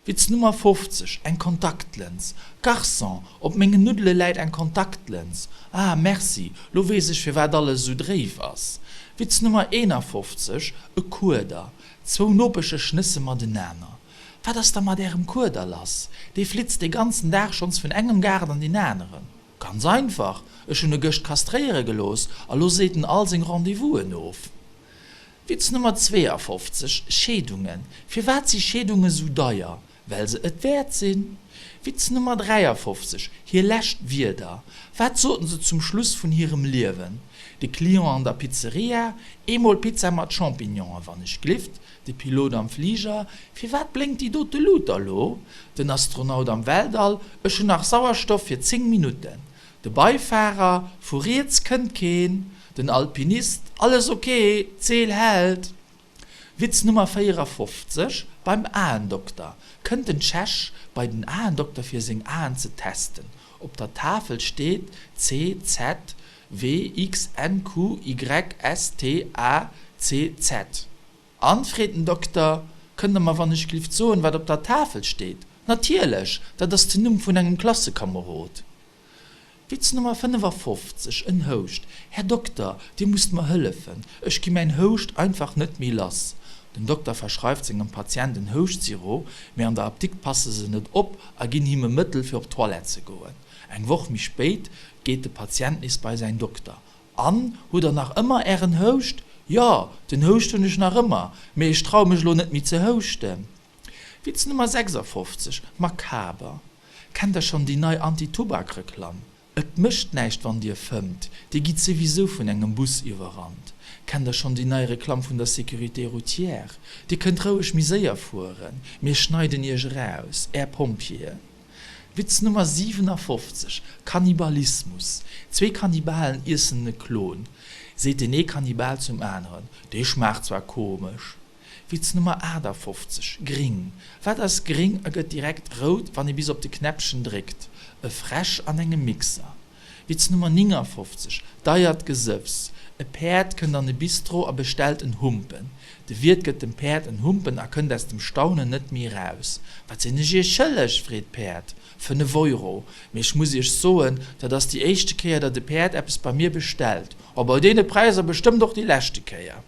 Witz Nummer 50, Eng Kontaktlëns. Garçon, op mengen Nuddele läit eng Kontaktlëns. Ah, merci, lo weess ech firwat alles esou dréif ass. Witz Nummer 51, E Kueder. Zwou Nopesche schnësse matenaner. Wat ass da mat ärem Kueder lass? Dee flitzt dee ganzen Dag schonns vun engem Gaart an deen aneren. Ganz einfach, ech hunn e gëscht kastréiere gelooss a lo seet en all seng Rendez-vousen of. Witz Nummer 52, Scheedungen. Firwat si Scheedunge sou deier? Well se et wäert sinn. Witz Nummer 53, Hir lescht Wierder. Wat soten se zum Schluss vun hirem Liewen? De Client an der Pizzeria, Eemol Pizza mat Champignonen, wann ech glift. De Pilot am Fliger, Firwat blénkt déi dote Lut da lo? Den Astronaut am Weltall, Ech hunn nach Sauerstoff fir 10 Minutten. De Beifahrer, Vu riets kënnt keen. Den Alpinist, Alles ok, d'Seel hält. Witz Nummer 54, Beim Aendokter kënnt den Tschech bei den Aendokter fir seng Aen ze testen. Op der Tafel steet C Z W X N Q Y S T A C Z. An, freet den Dokter, kënnt der mer wannechglift soen, wat op der Tafel steet? Natierlech, dat ass den Numm vun engem Klassekamerod. Witz Nummer 55, En Houscht. Här Dokter, Dir musst mer hëllefen, ech gi mäin Houscht einfach net méi lass. Den Dokter verschreift sengem Patient en Houscht-Sirop, mee an der Apdikt passe se net op a ginn him e Mëttel fir op d'Toilette ze goen. Eng Woch méi spéit geet de Patient nees bei säin Dokter. An, hutt der nach ëmmer ären Houscht? Jo, den Houscht hunn ech nach ëmmer, mee ech traue mech elo net méi ze houschten. Witz Nummer 56, Makaber. Kennt der schonn déi nei Anti-Tubak-Reklamm? Et mécht näischt wann dir fëmmt, dir gitt souwisou vun engem Bus iwwerrannt. Kennt der schonn déi nei Reklamm vun der Sécurité routière? Dir kënnt roueg méi séier fueren, mir schneiden iech eraus, är Pompjeeën. Witz Nummer 57, Kannibalismus. Zwee Kannibalen iessen e Klon. Seet deen ee Kannibal zum aneren, Dee schmaacht zwar komesch. Witz Nummer 58, Gring. Wat ass gring a gëtt direkt rout, wann ee bis op de Knäppchen dréckt? E Fräsch an engem Mixer. Witz Nummer 59, Deiert Gesëffs. E Päerd kënnt an e Bistro a bestellt en Humpen. De Wiert gëtt dem Päerd en Humpen a kënnt aus dem Staunen net méi eraus. Wat sinn ech iech schëlleg? freet d'Päerd. Fënnef Euro. Mee ech muss iech soen, dat ass déi éischte Kéier, datt e Päerd eppes bei mir bestellt. A bei deene Präisser bestëmmt och déi leschte Kéier.